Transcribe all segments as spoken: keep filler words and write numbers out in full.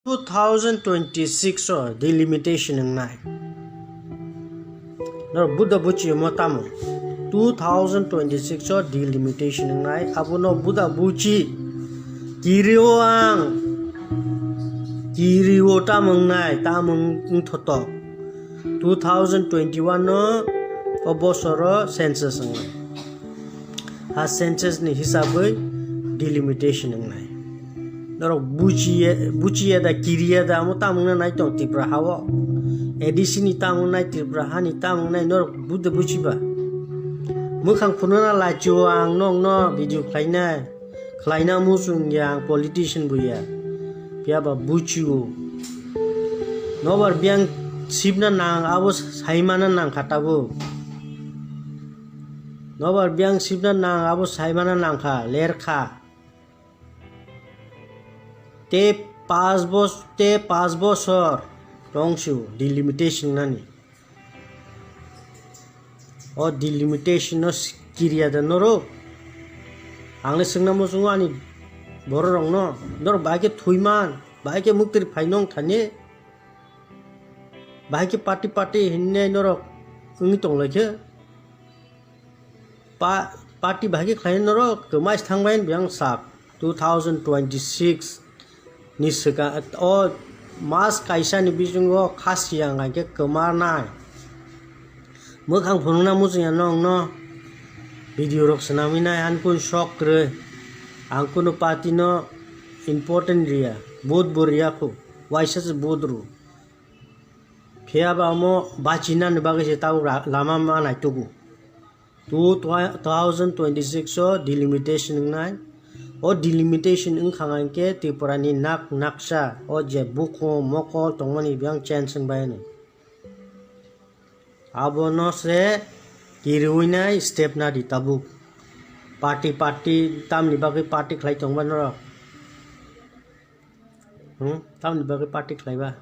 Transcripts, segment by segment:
Two thousand twenty-six o delimitation wngnai. Norok buda buchi mo tamo? Two thousand twenty-six o delimitation wngnai. Abono buda buchi kirio ang. Kirio tamo wngnai, tamo wng-, wngthotok. Two thousand twenty-one no o bosoro census wngnai. Ha census ni hisabwi delimitation wngnai. Norok buchiya, buchiya da, kiriya da, amo tamo wngna nai tong Tripura ha o. A D C ni tamo wngnai, Tripura hani tamo wngnai, norok buda buchiba. Mwkhang phunukna lachio ang nokno video khlainai. Khlaina muchung ya, ang politician bo ya. Phiya ba buchio. Nobar biyang sibna nang, abo saimana nang kha tabuk. Nobar biyang sibna nang, abo saimana nang kha, ler kha. Te pas bos-, te pas bosor tong sio delimitation nani. O delimitation no kiriya da norok? Ang le swngna muchungo ani borok rok no, norok bahai khe thwiman, bahai khe muktri phai nong thani, bahai khe party party hinne norok wngwi tong lai khe. Pa-, party bahai khe khlai norok kwmai thang bai biyang sak two thousand twenty-six ni swkang o mas kaisa ni bisingo khasi ang khe kwma nai. Mwkhang phunukna muchung ya nong no video rok swnamwi nai, ang kunu sok kwrwi, ang kunu party no important riya, vote bo riya khu, waisa se vote rw. Phiya ba omo bachinani bagwi se tabuk ra-, lama ma naitugo. Two, two thousand twenty-six o delimitation wngnai. O delimitation wngkha hwnkhe Tripura ni nak naksa, o je bukhum mokol tongmani biyang change wngbai hwnwi. Abono se kiriwi nai step nadi tabuk. Party party tamni bagwi party khlai tongba norok? Hmm? Tamni bagwi party khlaiba?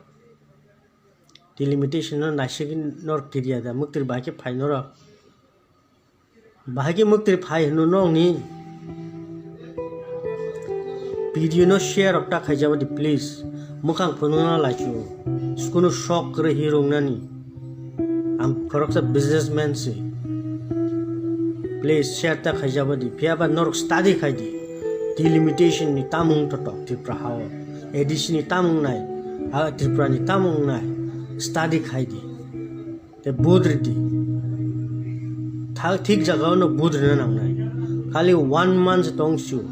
Delimitation no naisik norok kiriya da, muktri bahai khe phai norok. Bahai khe muktri phai hwnwi nokni video no share rok ta khaijaba di please. Mwkhang phunukna laichu. Kunu sok kwrwi hi rwngnani. Ang khoroksa businessman se. Please share ta khaijaba di. Phiya ba norok study khai di. Delimitation ni tamung totok Tripura ha o. A D C ni tamung nai. A Tripura ni tamung nai. Study khai di. Te budri di. Tha-, thik jaga o no budri na nangnai. Khali one month tong su.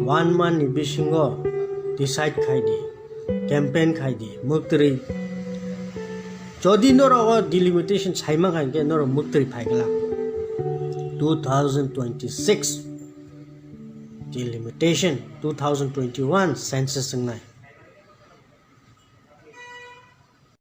One month ni bisingo decide khai di. Campaign khai di. Muktri. Jodi norok o delimitation saima khai khe norok muktri phai glak. Two thousand twenty-six delimitation, two thousand twenty-one census wngnai.